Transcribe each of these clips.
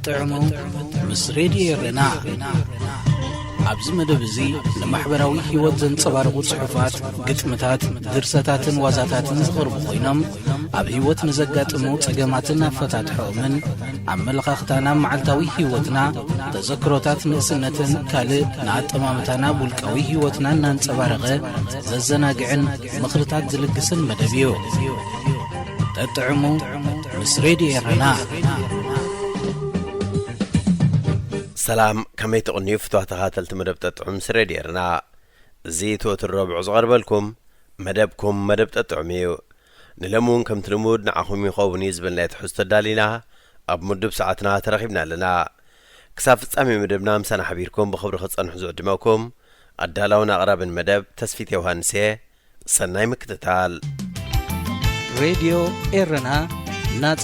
ጠጥዕሙ ምስ ሬድዮ ኤረና። ኣብዚ መደብ እዚ ንማሕበራዊ ህይወት ዘንጸባርቑ ጽሑፋት፣ ግጥምታት፣ ድርሰታትን ዋዛታትን ዝቐርቡ ኮይኖም፣ ኣብ ህይወት ንዘጋጥሙ ጸገማትን ኣፈታትሖኦምን፣ ኣመለኻኽታና፣ መዓልታዊ ህይወትና፣ ተዘክሮታት ንእስነትን ካልእ ንኣጠማምታና ውልቃዊ ህይወትና እናንጸባረቐ ዘዘናግዕን ምኽርታት ዝልግስን መደብ እዩ። ጠጥዕሙ ምስ ሬድዮ ኤረና። ሰላም፣ ከመይ ትቕንዩ ፍትዋ ተኸታተልቲ መደብ ጠጥዑም ምስ ሬድዮ ኤረና? እዚ እቲ ወትሩ ረቡዕ ዝቐርበልኩም መደብኩም መደብ ጠጥዑም እዩ። ንሎሚ እውን ከምቲ ልሙድ ንዓኹም ይኸውን እዩ ዝበልናዮ ትሕዝቶ ኣዳሊና ኣብ ምዱብ ሰዓትና ተረኺብና ኣለና። ክሳብ ፍጻሜ መደብና ምሳና ሓቢርኩም ብኽብሪ ክትጸንሑ ዝዕድመኩም ኣዳላውን ኣቕራብን መደብ ተስፊት ዮሃንስ እየ። ሰናይ ምክትታል። ሬድዮ ኤረና፣ ናጻ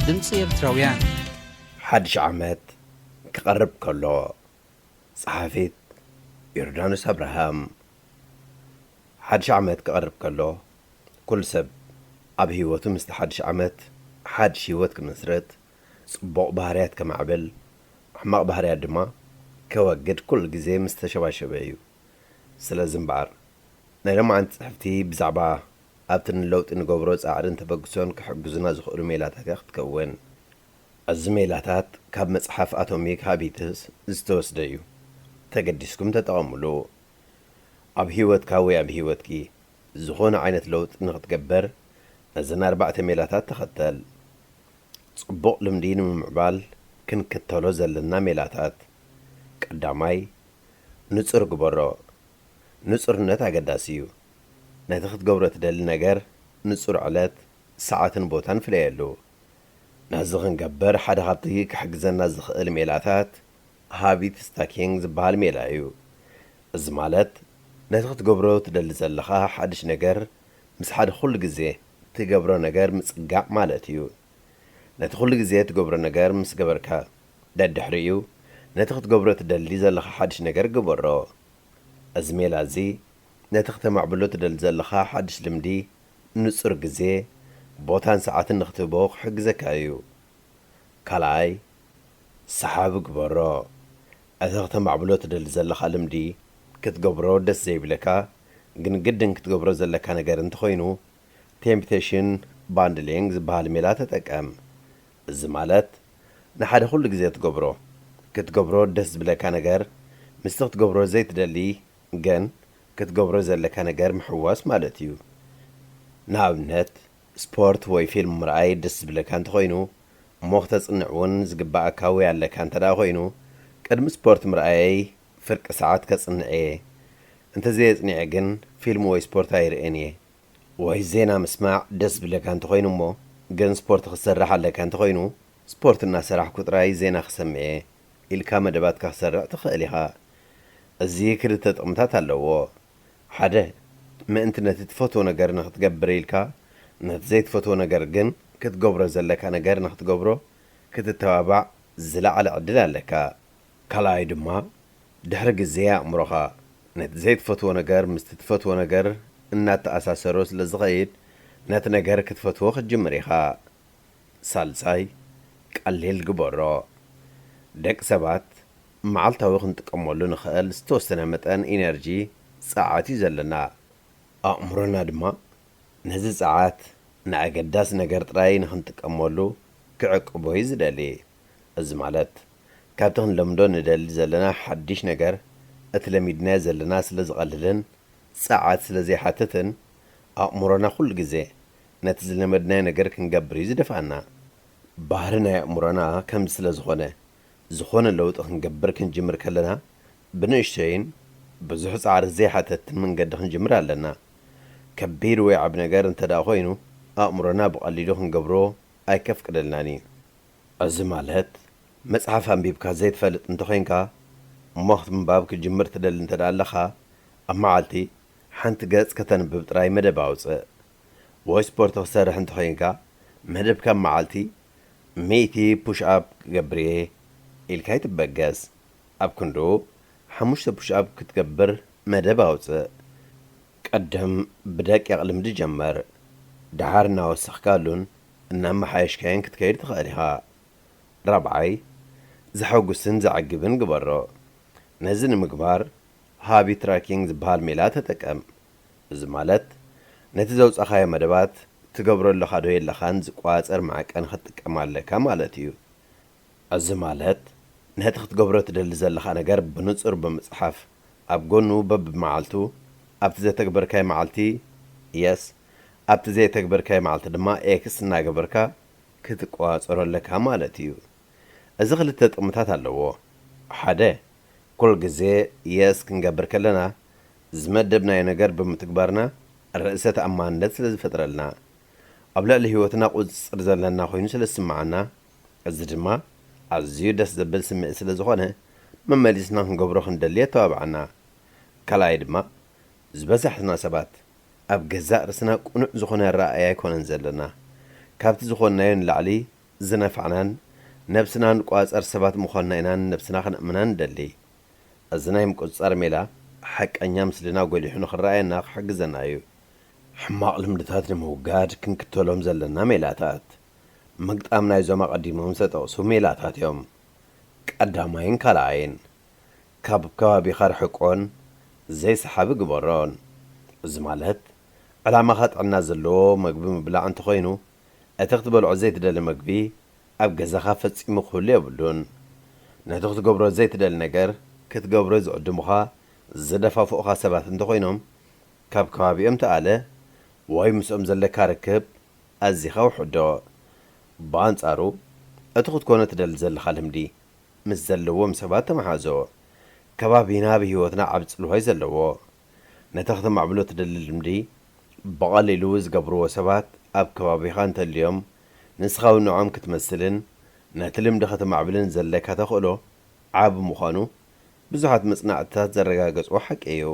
ድምጺ ኤርትራውያን። ሓድሽ ዓመት ክቐርብ ከሎ። ጸሓፊት ዮርዳኖስ ኣብርሃም። ሓድሽ ዓመት ክቐርብ ከሎ፣ ኩሉ ሰብ ኣብ ህይወቱ ምስቲ ሓድሽ ዓመት ሓድሽ ህይወት ክምስርት፣ ጽቡቕ ባህርያት ከማዕብል፣ ሕማቕ ባህርያት ድማ ከወግድ ኩሉ ግዜ ምስ ተሸባሸበ እዩ። ስለዚ እምበኣር፣ ናይ ሎማዓንቲ ጽሕፍቲ ብዛዕባ ኣብቲ ንለውጢ ንገብሮ ጻዕርን ተበግሶን ክሕግዙና ዝኽእሉ ሜላታት እያ ክትከውን። እዚ ሜላታት ካብ መጽሓፍ ኣቶሚክ ሃቢትስ ዝተወስደ እዩ። ተገዲስኩም ተጠቐምሉ። ኣብ ህይወትካ ወይ ኣብ ህይወትኪ ዝኾነ ዓይነት ለውጢ ንኽትገብር፣ ነዘን ኣርባዕተ ሜላታት ተኸተል። ጽቡቕ ልምዲ ንምምዕባል ክንክተሎ ዘለና ሜላታት። ቀዳማይ፣ ንጹር ግበሮ። ንጹርነት ኣገዳሲ እዩ። ነቲ ክትገብሮ ትደሊ ነገር ንጹር ዕለት፣ ሰዓትን ቦታን ፍለየሉ። ነዚ ክንገብር ሓደ ካብቲ ክሕግዘና ዝኽእል ሜላታት ሃቢት ስታኪንግ ዝበሃል ሜላ እዩ። እዚ ማለት ነቲ ክትገብሮ ትደሊ ዘለኻ ሓድሽ ነገር ምስ ሓደ ኩሉ ግዜ ትገብሮ ነገር ምጽጋዕ ማለት እዩ። ነቲ ኩሉ ግዜ ትገብሮ ነገር ምስ ገበርካ፣ ደድሕሪኡ ነቲ ክትገብሮ ትደሊ ዘለኻ ሓድሽ ነገር ግበሮ። እዚ ሜላ እዚ ነቲ ክተማዕብሎ ትደሊ ዘለኻ ሓድሽ ልምዲ ንጹር ግዜ፣ ቦታን ሰዓትን ንኽትህቦ ክሕግዘካ እዩ። ካልኣይ፣ ሰሓቢ ግበሮ። እቲ ክተማዕብሎ ትደሊ ዘለኻ ልምዲ ክትገብሮ ደስ ዘይብለካ ግን ግድን ክትገብሮ ዘለካ ነገር እንተኾይኑ፣ ቴምፕቴሽን ባንድሊንግ ዝበሃል ሜላ ተጠቀም። እዚ ማለት ንሓደ ኩሉ ግዜ ትገብሮ፣ ክትገብሮ ደስ ዝብለካ ነገር ምስቲ ክትገብሮ ዘይትደሊ ግን ክትገብሮ ዘለካ ነገር ምሕዋስ ማለት እዩ። ንኣብነት፣ ስፖርት ወይ ፊልም ምርኣይ ደስ ዝብለካ እንተኾይኑ፣ እሞ ክተጽንዕ እውን ዝግብኣካ ወይ ኣለካ እንተ ደኣ ኮይኑ፣ ቅድሚ ስፖርት ምርኣየይ ፍርቂ ሰዓት ከጽንዕ እየ። እንተዘየጽኒዐ ግን ፊልም ወይ ስፖርት ኣይርእን እየ። ወይ ዜና ምስማዕ ደስ ዝብለካ እንተኾይኑ እሞ፣ ግን ስፖርት ክትሰርሕ ኣለካ እንተኾይኑ፣ ስፖርት እናሰራሕኩ ጥራይ ዜና ክሰምዕ እየ ኢልካ መደባትካ ክሰርዕ ትኽእል ኢኻ። እዚ ክልተ ጥቕምታት ኣለዎ። ሓደ፣ ምእንቲ ነቲ ትፈትዎ ነገር ንኽትገብር ኢልካ፣ ነቲ ዘይትፈትዎ ነገር ግን ክትገብሮ ዘለካ ነገር ንኽትገብሮ ክትተባባዕ ዝለዓለ ዕድል ኣለካ። ካልኣይ ድማ፣ ድሕሪ ግዜ ኣእምሮኻ ነቲ ዘይትፈትዎ ነገር ምስቲ ትፈትዎ ነገር እናተኣሳሰሮ ስለ ዝኸይድ፣ ነቲ ነገር ክትፈትዎ ክትጅምር ኢኻ። ሳልሳይ፣ ቀሊል ግበሮ። ደቂ ሰባት መዓልታዊ ክንጥቀመሉ ንኽእል ዝተወሰነ መጠን ኢነርጂ፣ ጸዓት፣ እዩ ዘለና። ኣእምሮና ድማ ነዚ ጸዓት ንኣገዳሲ ነገር ጥራይ ንኽንጥቀመሉ ክዕቅቦ እዩ ዝደሊ። እዚ ማለት፣ ካብቲ ክንለምዶ ንደሊ ዘለና ሓድሽ ነገር፣ እቲ ለሚድናዮ ዘለና ስለ ዝቐልልን ጸዓት ስለ ዘይሓትትን፣ ኣእምሮና ኩሉ ግዜ ነቲ ዝለመድናዮ ነገር ክንገብር እዩ ዝደፍኣና። ባህሪ ናይ ኣእምሮና ከምዚ ስለ ዝኾነ፣ ዝኾነ ለውጢ ክንገብር ክንጅምር ከለና፣ ብንእሽተይን ብዙሕ ጻዕሪ ዘይሓተትን መንገዲ ክንጅምር ኣለና። ከቢድ ወይ ዓቢ ነገር እንተ ደኣ ኮይኑ፣ ኣእምሮና ብቐሊሉ ክንገብሮ ኣይከፍቅደልናን እዩ። እዚ ማለት፣ መጽሓፍ ኣንቢብካ ዘይትፈልጥ እንተኾይንካ፣ እሞ ምንባብ ክትጅምር ትደሊ እንተ ደኣ ኣለኻ፣ ኣብ መዓልቲ ሓንቲ ገጽ ከተንብብ ጥራይ መደብ ኣውጽእ። ወይ ስፖርት ክትሰርሕ እንተኾይንካ፣ መደብካ ኣብ መዓልቲ ሚእቲ ፑሽ ኣፕ ክገብር እየ ኢልካ ኣይትበገስ። ኣብ ክንድኡ ሓሙሽተ ፑሽ ኣፕ ክትገብር መደብ ኣውጽእ። ቀደም ብደቂቕ ልምዲ ጀመር። ደሓር እናወሰኽካሉን እናመሓየሽካዮን ክትከይድ ትኽእል ኢኻ። ራብዓይ፣ ዘሐጉስን ዘዕግብን ግበሮ። ነዚ ንምግባር ሃቢ ትራኪንግ ዝበሃል ሜላ ተጠቀም። እዚ ማለት ነቲ ዘውጻኻዮ መደባት ትገብሮ ኣለኻ ዶ የለኻን ዝቋጸር መዐቀኒ ክትጥቀም ኣለካ ማለት እዩ። እዚ ማለት ነቲ ክትገብሮ ትደሊ ዘለኻ ነገር ብንጹር ብምጽሓፍ ኣብ ጎኑ በብመዓልቱ ኣብቲ ዘተግበርካዮ መዓልቲ የስ ኣብቲ ዘይተግበርካዮ መዓልቲ ድማ ኤክስ እናገበርካ ክትቋጸሮ ኣለካ ማለት እዩ። እዚ ክልተ ጥቕምታት ኣለዎ። ሓደ፣ ኩል ግዜ የስ ክንገብር ከለና ዝመደብናዮ ነገር ብምትግባርና ርእሰ ተኣማንነት ስለ ዝፈጥረልና፣ ኣብ ልዕሊ ህይወትና ቁጽጽር ዘለና ኮይኑ ስለ ዝስምዓና፣ እዚ ድማ ኣዝዩ ደስ ዘብል ስምዒት ስለ ዝኾነ መመሊስና ክንገብሮ ክንደሊ የተባብዓና። ካልኣይ ድማ ዝበዛሕትና ሰባት ኣብ ገዛእ ርእስና ቅኑዕ ዝኾነ ኣረኣእያ ኣይኮነን ዘለና። ካብቲ ዝኾንናዮ ንላዕሊ ዝነፋዕናን ነብስና ንቋጸር ሰባት ምዃንና ኢና ንነብስና ክነእምና ንደሊ። እዚ ናይ ምቁጽጻር ሜላ ሓቀኛ ምስልና ጎሊሑ ንኽረኣየና ክሕግዘና እዩ። ሕማቕ ልምድታት ንምውጋድ ክንክተሎም ዘለና ሜላታት። ምግጣም ናይዞም ኣቐዲሞም ዝተጠቕሱ ሜላታት እዮም። ቀዳማይን ካልኣይን፣ ካብ ከባቢኻ ርሕቆን ዘይሰሓቢ ግበሮን። እዚ ማለት ዕላማኻ ጥዕና ዘለዎ መግቢ ምብላዕ እንተኾይኑ፣ እቲ ክትበልዖ ዘይትደሊ መግቢ ኣብ ገዛኻ ፈጺሙ ክህሉ የብሉን። ነቲ ክትገብሮ ዘይትደሊ ነገር ክትገብሮ ዝዕድሙኻ፣ ዝደፋፍኡኻ ሰባት እንተኾይኖም፣ ካብ ከባቢኦም ተኣለ ወይ ምስኦም ዘለካ ርክብ ኣዚኻ ውሕዶ። ብኣንጻሩ፣ እቲ ክትኮኖ ትደሊ ዘለኻ ልምዲ ምስ ዘለዎም ሰባት ተመሓዞ። ከባቢና ኣብ ህይወትና ዓቢ ጽልዋ እዩ ዘለዎ። ነቲ ከተማዕብሎ ትደሊ ልምዲ ብቐሊሉ ዝገብርዎ ሰባት ኣብ ከባቢኻ እንተልዮም፣ ንስኻ እውን ንዕኦም ክትመስልን ነቲ ልምዲ ከተማዕብልን ዘለካ ተኽእሎ ዓቢ ምዃኑ ብዙሓት መጽናዕትታት ዘረጋገጽዎ ሓቂ እዩ።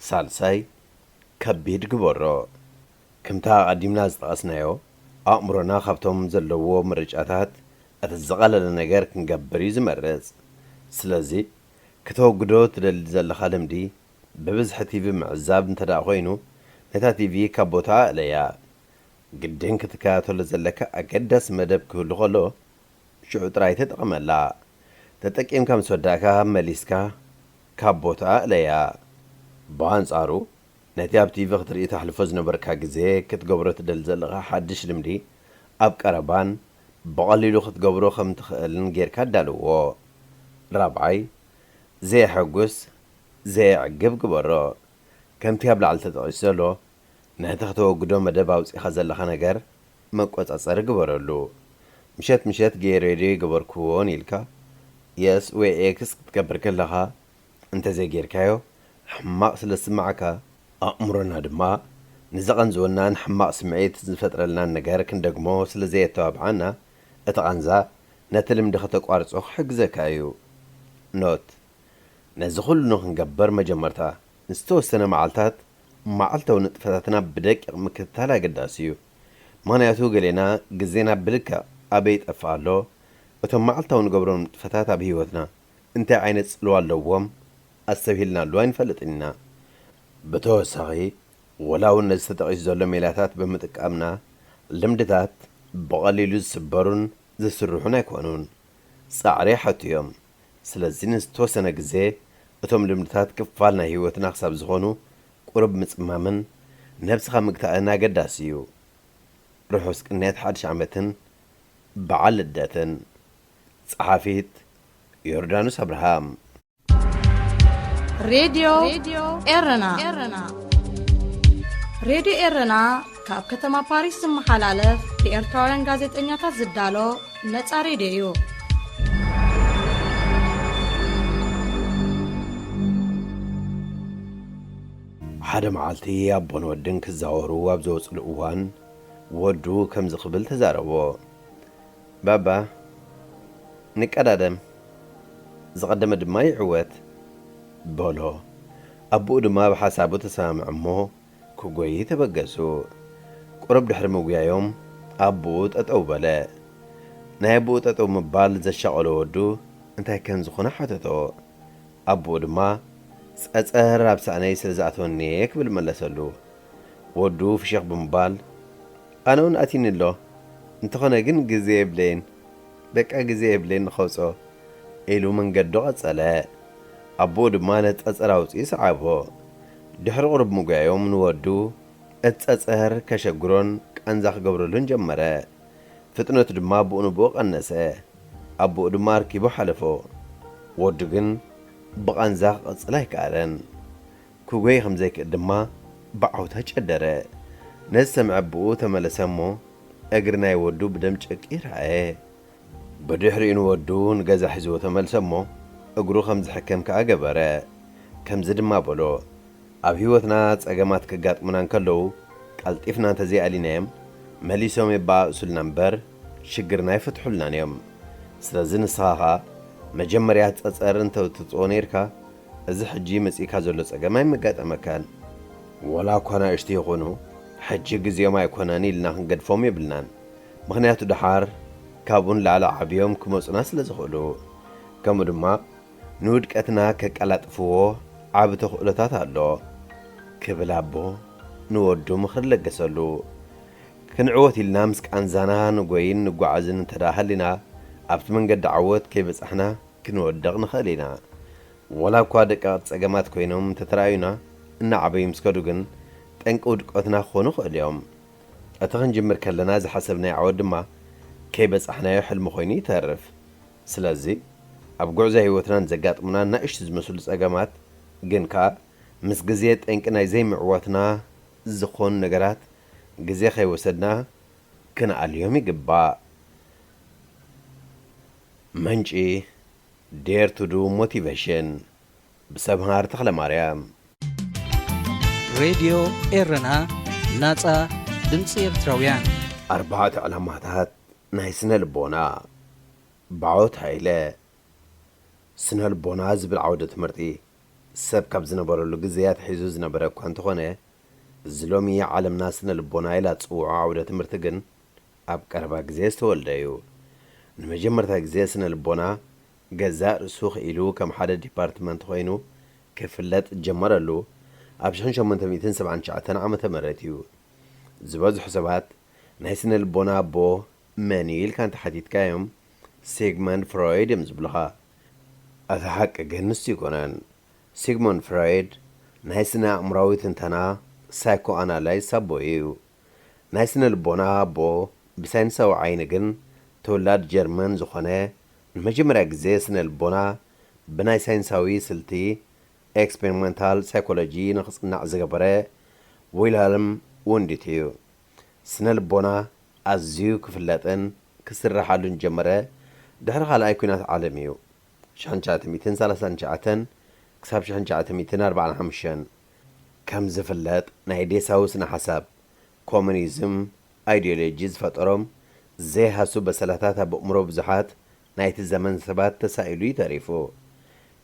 ሳልሳይ፣ ከቢድ ግበሮ። ከምታ ኣቐዲምና ዝጠቐስናዮ፣ ኣእምሮና ካብቶም ዘለዎ ምርጫታት እቲ ዝቐለለ ነገር ክንገብር እዩ ዝመርጽ። ስለዚ፣ ከተወግዶ ትደሊ ዘለኻ ልምዲ ብብዝሒ ቲቪ ምዕዛብ እንተ ደኣ ኮይኑ፣ ነታ ቲቪ ካብ ቦታኣ እለያ። ግድን ክትከታተሎ ዘለካ ኣገዳሲ መደብ ክህሉ ከሎ፣ ሽዑ ጥራይ ተጠቐመላ። ተጠቂምካ ምስ ወዳእካ፣ መሊስካ ካብ ቦታኣ እለያ። ብኣንጻሩ፣ ነቲ ኣብ ቲቪ ክትርኢ ተሕልፎ ዝነበርካ ግዜ፣ ክትገብሮ ትደሊ ዘለኻ ሓድሽ ልምዲ ኣብ ቀረባን ብቐሊሉ ክትገብሮ ከም ትኽእልን ጌርካ ኣዳልዎ። ራብዓይ፣ ዘየሐጉስ፣ ዘየዕግብ ግበሮ። ከምቲ ኣብ ላዕሊ ተጠቒሱ ዘሎ፣ ነቲ ከተወግዶ መደብ ኣውጺእኻ ዘለኻ ነገር መቆጻጸሪ ግበረሉ። ምሸት ምሸት ገይረዮ ዶ ኣይገበርክዎን ኢልካ የስ ወይ ኤክስ ክትገብር ከለኻ፣ እንተዘይጌርካዮ፣ ሕማቕ ስለ ዝስምዓካ፣ ኣእምሮና ድማ ንዘቐንዝወናን ሕማቕ ስምዒት ዝፈጥረልናን ነገር ክንደግሞ ስለ ዘየተባብዓና፣ እቲ ቃንዛ ነቲ ልምዲ ከተቋርጾ ክሕግዘካ እዩ። ኖት፣ ነዚ ኩሉ ንኽንገብር መጀመርታ ንዝተወሰነ መዓልታት መዓልታዊ ንጥፈታትና ብደቂቕ ምክትታል ኣገዳሲ እዩ። ምኽንያቱ ገሌና ግዜና ብልክዕ ኣበይ ይጠፍእ ኣሎ፣ እቶም መዓልታዊ ንገብሮም ንጥፈታት ኣብ ህይወትና እንታይ ዓይነት ጽልዋ ኣለዎም ኣስተብሂልናሉ ኣይንፈልጥን ኢና። ብተወሳኺ፣ ወላ እውን ነዚ ተጠቒሱ ዘሎ ሜላታት ብምጥቃምና፣ ልምድታት ብቐሊሉ ዝስበሩን ዝስርሑን ኣይኮኑን። ጻዕሪ ይሓቱ እዮም። ስለዚ ንዝተወሰነ ግዜ እቶም ልምድታት ክፋል ናይ ህይወትና ክሳብ ዝኾኑ ቁሩብ ምጽማምን ነብስኻ ምግታእን ኣገዳሲ እዩ። ርሑስ ቅንያት ሓድሽ ዓመትን በዓል ልደትን። ጸሓፊት ዮርዳኖስ ኣብርሃም። ሬድዮ ኤረና። ሬድዮ ኤረና ካብ ከተማ ፓሪስ ዝመሓላለፍ ብኤርትራውያን ጋዜጠኛታት ዝዳሎ ነጻ ሬድዮ እዩ። ሓደ መዓልቲ ኣቦን ወድን ክዛወሩ ኣብ ዝወፅሉ እዋን ወዱ ከምዚ ክብል ተዛረቦ። ባባ፣ ንቀዳደም፣ ዝቐደመ ድማ ይዕወት፣ በሎ። ኣቦኡ ድማ ብሓሳቡ ተሰማምዐ እሞ ክጎዪ ተበገሱ። ቁሩብ ድሕሪ ምጉያዮም ኣቦኡ ጠጠው በለ። ናይ ኣቦኡ ጠጠው ምባል ዘሻቐሎ ወዱ እንታይ ከም ዝኾነ ሓተቶ። ኣቦኡ ድማ፣ ጸጸር ኣብ ሳእነይ ስለ ዝኣተወኒ እየ ክብል መለሰሉ። ወዱ ፍሽኽ ብምባል፣ ኣነ እውን ኣትዩኒ ኣሎ፣ እንተኾነ ግን ግዜ የብለይን፣ በቃ ግዜ የብለይን ንኸውጾ፣ ኢሉ መንገዱ ቀጸለ። ኣቦኡ ድማ ነቲ ጸጸር ኣውጺኡ ሰዓቦ። ድሕሪ ቁሩብ ምጉያዮም ንወዱ እቲ ጸጸር ከሸግሮን ቃንዛ ክገብረሉን ጀመረ። ፍጥነቱ ድማ ብኡ ንብኡ ቀነሰ። ኣቦኡ ድማ ኣርኪቡ ሓለፎ። ወዱ ግን ብቓንዛ ክቐጽል ኣይከኣለን። ክጎይ ከም ዘይክእል ድማ ብዓውታ ጨደረ። ነዚ ሰምዐ ኣቦኡ ተመለሰ እሞ እግሪ ናይ ወዱ ብደም ጨቂ ረኣየ። ብድሕሪኡ ንወዱ ንገዛ ሒዝዎ ተመልሰ እሞ እግሩ ከም ዝሕከም ከኣ ገበረ። ከምዚ ድማ በሎ፣ ኣብ ህይወትና ጸገማት ከጋጥሙና እንከለዉ ቀልጢፍና እንተዘይኣሊናዮም መሊሶም የባእሱልና እምበር ሽግርና ኣይፈትሑልናን እዮም። ስለዚ ንስኻ ኸኣ መጀመርያ ጸጸር እንተውትጽኦ ነይርካ እዚ ሕጂ መጺእካ ዘሎ ጸገም ኣይምጋጠመካን። ወላ እኳ ናእሽቱ ይኹኑ ሕጂ ግዜኦም ኣይኮነን ኢልና ክንገድፎም የብልናን። ምኽንያቱ ደሓር ካብኡ ንላዕሊ ዓብዮም ክመጹና ስለ ዝኽእሉ። ከምኡ ድማ ንውድቀትና ከቀላጥፍዎ ዓቢ ተኽእሎታት ኣሎ ክብል ኣቦ ንወዱ ምኽሪ ለገሰሉ። ክንዕወት ኢልና ምስ ቃንዛና ንጎይን ንጓዓዝን እንተ ደኣ ሃሊና ኣብቲ መንገዲ ዓወት ከይበጻሕና ክንወድቕ ንኽእል ኢና። ወላ እኳ ደቀቕቲ ጸገማት ኮይኖም እንተተራእዩና እናዓበዩ ምስ ከዱ ግን ጠንቂ ውድቀትና ክኾኑ ይኽእሉ እዮም። እቲ ክንጅምር ከለና ዝሓሰብናዮ ዓወት ድማ ከይበጻሕናዮ ሕልሚ ኮይኑ ይተርፍ። ስለዚ ኣብ ጉዕዞ ህይወትና ንዘጋጥሙና ናእሽቱ ዝመስሉ ጸገማት ግን ከኣ ምስ ግዜ ጠንቂ ናይ ዘይምዕዋትና ዝኾኑ ነገራት ግዜ ከይወሰድና ክንኣልዮም ይግባእ። መንጪ ዴር ቱ ዱ ሞቲቬሽን ብሰምሃር ተኽለማርያም። ሬድዮ ኤረና፣ ናጻ ድምጺ ኤርትራውያን። ኣርባዕተ ዕላማታት ናይ ስነ ልቦና። ብዓወት ሃይለ። ስነ ልቦና ዝብል ዓውደ ትምህርቲ ሰብ ካብ ዝነበረሉ ግዜ ኣትሒዙ ዝነበረ እኳ እንተኾነ፣ እዚ ሎሚ ዓለምና ስነ ልቦና ኢላ እትጽውዖ ዓውደ ትምህርቲ ግን ኣብ ቀረባ ግዜ ዝተወልደ እዩ። ንመጀመርታ ግዜ ስነ ልቦና ገዛእ ርእሱ ክኢሉ ከም ሓደ ዲፓርትመንት ኮይኑ ክፍለጥ ዝጀመረሉ ኣብ ሽሕን ሸሞንተ ሚእትን ሰብዓን ትሽዓተን ዓመተ ምህረት እዩ። ዝበዝሑ ሰባት ናይ ስነ ልቦና ኣቦ መን እዩ ኢልካ እንተሓቲትካዮም ሲግመንድ ፍሮይድ እዮም ዝብሉኻ። እቲ ሓቂ ግን ንሱ ኣይኮነን። ሲግመንድ ፍሮይድ ናይ ስነ ኣእምሮኣዊ ትንተና ሳይኮ ኣናላይስ ኣቦ እዩ። ናይ ስነ ልቦና ኣቦ ብሳይንሳዊ ዓይኒ ግን ተወላዲ ጀርመን ዝኾነ ንመጀመርያ ግዜ ስነ ልቦና ብናይ ሳይንሳዊ ስልቲ ኤክስፐሪመንታል ሳይኮሎጂ ንኽጽናዕ ዝገበረ ዊልሃልም ውንዲት እዩ። ስነ ልቦና ኣዝዩ ክፍለጥን ክስርሓሉን ዝጀመረ ድሕሪ ካልኣይ ኲናት ዓለም እዩ። ሽሕን ትሽዓተ ሚእትን ሰላሳን ትሽዓተን ክሳብ ሽሕን ትሽዓተ ሚእትን ኣርባዓን ሓሙሽተን። ከም ዝፍለጥ ናይ ዴሳዊ ስነ ሓሳብ ኮሙኒዝም ኣይዲዮሎጂ ዝፈጠሮም ዘይሃሱ በሰላታት ኣብ ኣእምሮ ብዙሓት ናይቲ ዘመን ሰባት ተሳኢሉ እዩ ተሪፉ።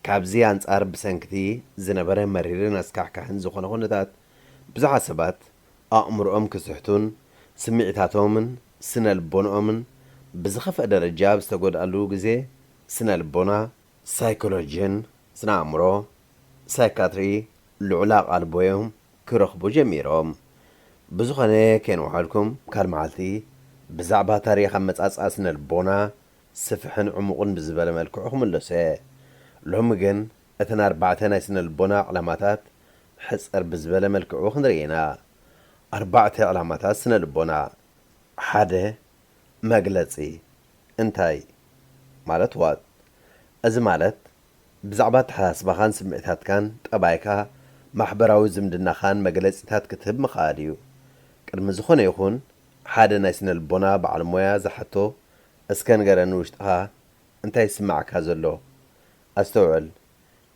ካብዚ ኣንጻር ብሰንክቲ ዝነበረ መሪርን ኣስካሕካሕን ዝኾነ ኩነታት ብዙሓት ሰባት ኣእምሮኦም ክስሕቱን ስምዒታቶምን ስነ ልቦንኦምን ብዝኸፍአ ደረጃ ኣብ ዝተጎድኣሉ ግዜ ስነ ልቦና ሳይኮሎጂን ስነ ኣእምሮ ሳይካትሪ ልዑል ኣቓልቦ እዮም ክረኽቡ ጀሚሮም። ብዝኾነ ከየንውሓልኩም ካልእ መዓልቲ ብዛዕባ ታሪኽ ኣመጻጽኣ ስነ ልቦና ስፍሕን ዕሙቕን ብዝበለ መልክዑ ክምለሶ እየ። ሎሚ ግን እተን ኣርባዕተ ናይ ስነ ልቦና ዕላማታት ሕጽር ብዝበለ መልክዑ ክንርኢ ኢና። ኣርባዕተ ዕላማታት ስነ ልቦና። ሓደ፣ መግለጺ። እንታይ ማለት ዋት? እዚ ማለት ብዛዕባ ኣተሓሳስባኻን ስምዒታትካን፣ ጠባይካ፣ ማሕበራዊ ዝምድናኻን መግለጺታት ክትህብ ምኽኣል እዩ። ቅድሚ ዝኾነ ይኹን ሓደ ናይ ስነ ልቦና በዓል ሞያ ዝሓቶ እስከ ንገረኒ ውሽጥኻ እንታይ ይስምዓካ ዘሎ? ኣስተውዕል፣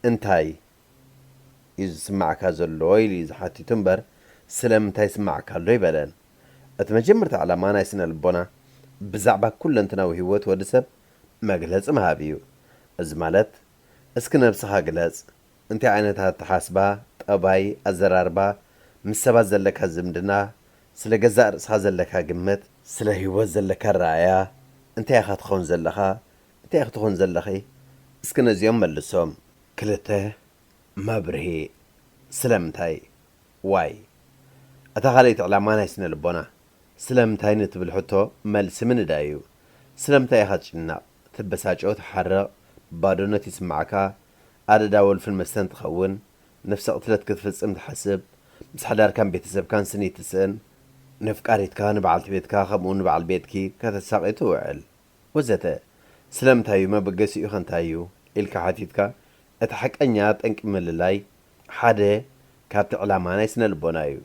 እንታይ እዩ ዝስምዓካ ዘሎ ኢሉ እዩ ዝሓቲቱ እምበር ስለምንታይ ይስምዓካ ኣሎ ኣይበለን። እቲ መጀመርታ ዕላማ ናይ ስነ ልቦና ብዛዕባ ኩለንትናዊ ህይወት ወዲ ሰብ መግለጺ ምሃብ እዩ። እዚ ማለት እስኪ ነብስኻ ግለጽ፣ እንታይ ዓይነት ኣተሓስባ፣ ጠባይ፣ ኣዘራርባ፣ ምስ ሰባት ዘለካ ዝምድና፣ ስለ ገዛእ ርእስኻ ዘለካ ግምት፣ ስለ ህይወት ዘለካ ኣረኣእያ፣ እንታይ ኢኻ ትኸውን ዘለኻ፣ እንታይ ኢኺ ትኾን ዘለኺ፣ እስኪ ነዚኦም መልሶም። ክልተ፣ መብርሂ። ስለምንታይ? ዋይ። እታ ካልኣይቲ ዕላማ ናይ ስነ ልቦና ስለምንታይ ንትብል ሕቶ መልሲ ምንዳይ እዩ። ስለምንታይ ኢኻ ትጭነቕ፣ ትበሳጮ፣ ትሓርቕ፣ ባዶነት ይስምዓካ፣ ኣደዳ ወልፍን መስተን ትኸውን፣ ነፍሰ ቅትለት ክትፍጽም ትሓስብ፣ ምስ ሓዳርካን ቤተሰብካን ስኒ ትስእን፣ ነፍቃሪትካ፣ ንበዓልቲ ቤትካ ከምኡ ንበዓል ቤትኪ ከተሳቒ ትውዕል፣ ወዘተ። ስለምንታይ እዩ? መበገሲኡ ኸ እንታይ እዩ? ኢልካ ሓቲትካ፣ እቲ ሓቀኛ ጠንቂ ምልላይ ሓደ ካብቲ ዕላማ ናይ ስነ ልቦና እዩ።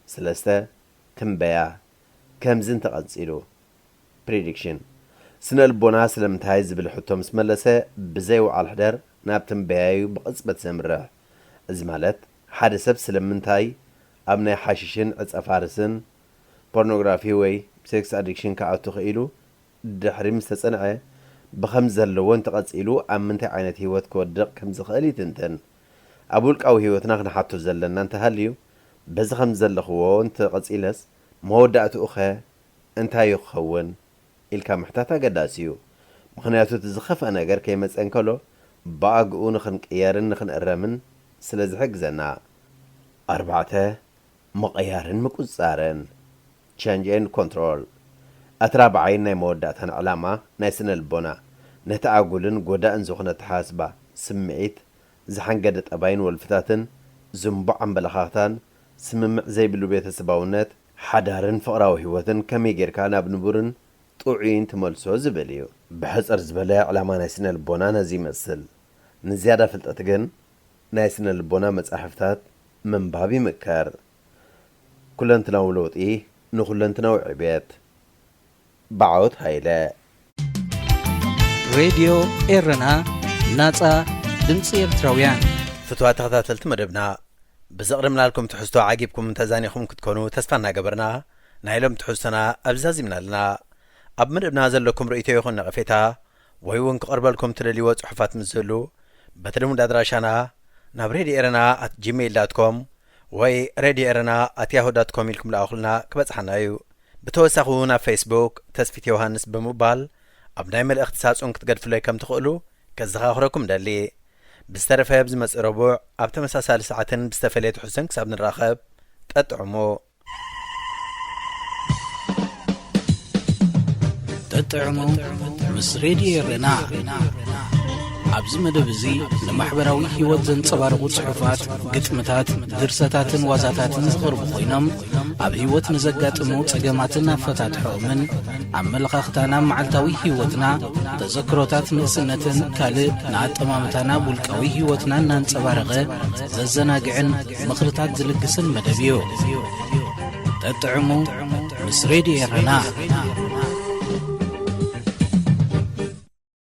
ስለስተ፣ ትንበያ። ከምዚ እንተቐጺሉ፣ ፕሪዲክሽን። ስነ ልቦና ስለምንታይ ዝብል ሕቶ ምስ መለሰ፣ ብዘይ ውዓል ሕደር ናብ ትንበያዩ ብቕጽበት ዘምርሕ። እዚ ማለት፣ ሓደ ሰብ ስለምንታይ ኣብ ናይ ሓሽሽን ዕጸ ፋርስን፣ ፖርኖግራፊ ወይ ሴክስ ኣዲክሽን ክኣቱ ክኢሉ ድሕሪ ምስ ተጸንዐ፣ ብኸም ዘለዎ እንተቐጺሉ ኣብ ምንታይ ዓይነት ህይወት ክወድቕ ከም ዝኽእል ይትንትን። ኣብ ውልቃዊ ህይወትና ክንሓቶ ዘለና እንተሃልዩ፣ በዚ ከም ዘለኽዎ እንተቐጺለስ መወዳእትኡኸ እንታይ እዩ ክኸውን? ኢልካ ምሕታት ኣገዳሲ እዩ። ምኽንያቱ እቲ ዝኸፍአ ነገር ከይመጸ እንከሎ ብኣግኡ ንኽንቅየርን ንኽንእረምን ስለ ዝሕግዘና። ኣርባዕተ፣ ምቕያርን ምቁጽጻርን፣ ቻንጅ ኤንድ ኮንትሮል። እቲ ራብዓይን ናይ መወዳእታን ዕላማ ናይ ስነ ልቦና፣ ነቲ ኣጉልን ጎዳእን ዝኾነ ኣተሓሳስባ፣ ስምዒት፣ ዝሓንገደ ጠባይን ወልፍታትን፣ ዝንቡዕ ኣመለኻኽታን፣ ስምምዕ ዘይብሉ ቤተሰባውነት፣ ሓዳርን ፍቕራዊ ህይወትን ከመይ ጌርካ ናብ ንቡርን ጥዑይን ትመልሶ ዝብል እዩ። ብሕጽር ዝበለ ዕላማ ናይ ስነ ልቦና ነዚ ይመስል። ንዝያዳ ፍልጠት ግን ናይ ስነ ልቦና መጻሕፍታት ምንባብ ይምከር። ኩለንትናዊ ለውጢ ንኹለንትናዊ ዕብየት። ብዓወት ሃይለ። ሬድዮ ኤረና፣ ናጻ ድምጺ ኤርትራውያን። ፍትዋት ተኸታተልቲ መደብና፣ ብዘቕረብናልኩም ትሕዝቶ ዓጊብኩም ተዛኒኹም ክትኮኑ ተስፋ እናገበርና፣ ናይ ሎም ትሕዝቶና ኣብዚ ዛዚምና ኣለና። ኣብ መደብና ዘለኩም ርእይቶ ይኹን ነቐፌታ፣ ወይ እውን ክቐርበልኩም ትደልይዎ ጽሑፋት ምስ ዝህሉ፣ በቲ ልሙድ ኣድራሻና ናብ ሬድዮ ኤረና ኣት ጂሜይል ዳት ኮም ወይ ሬድዮ ኤረና ኣት ያሁ ዳት ኮም ኢልኩም ለኣኹልና፣ ክበጽሓና እዩ። ብተወሳኺ እውን ኣብ ፌስቡክ ተስፊት ዮሃንስ ብምባል ኣብ ናይ መልእኽቲ ሳጹን ክትገድፉለይ ከም ትኽእሉ ከዘኻኽረኩም ደሊ። ብዝተረፈ ኣብ ዝመጽእ ረቡዕ ኣብ ተመሳሳሊ ሰዓትን ብዝተፈለየ ትሕዝቶን ክሳብ ንራኸብ፣ ጠጥዕሙ። ጠጥዕሙ ምስ ሬድዮ ኤረና። ኣብዚ መደብ እዚ ንማሕበራዊ ህይወት ዘንጸባርቑ ጽሑፋት፣ ግጥምታት፣ ድርሰታትን ዋዛታትን ዝቐርቡ ኮይኖም፣ ኣብ ህይወት ንዘጋጥሙ ጸገማትን ኣፈታትሖኦምን፣ ኣመለኻኽታና ኣብ መዓልታዊ ህይወትና፣ ተዘክሮታት ንእስነትን ካልእ ንኣጠማምታና ኣብ ውልቃዊ ህይወትና እናንጸባረቐ ዘዘናግዕን ምኽርታት ዝልግስን መደብ እዩ። ጠጥዕሙ ምስ ሬድዮ ኤረና።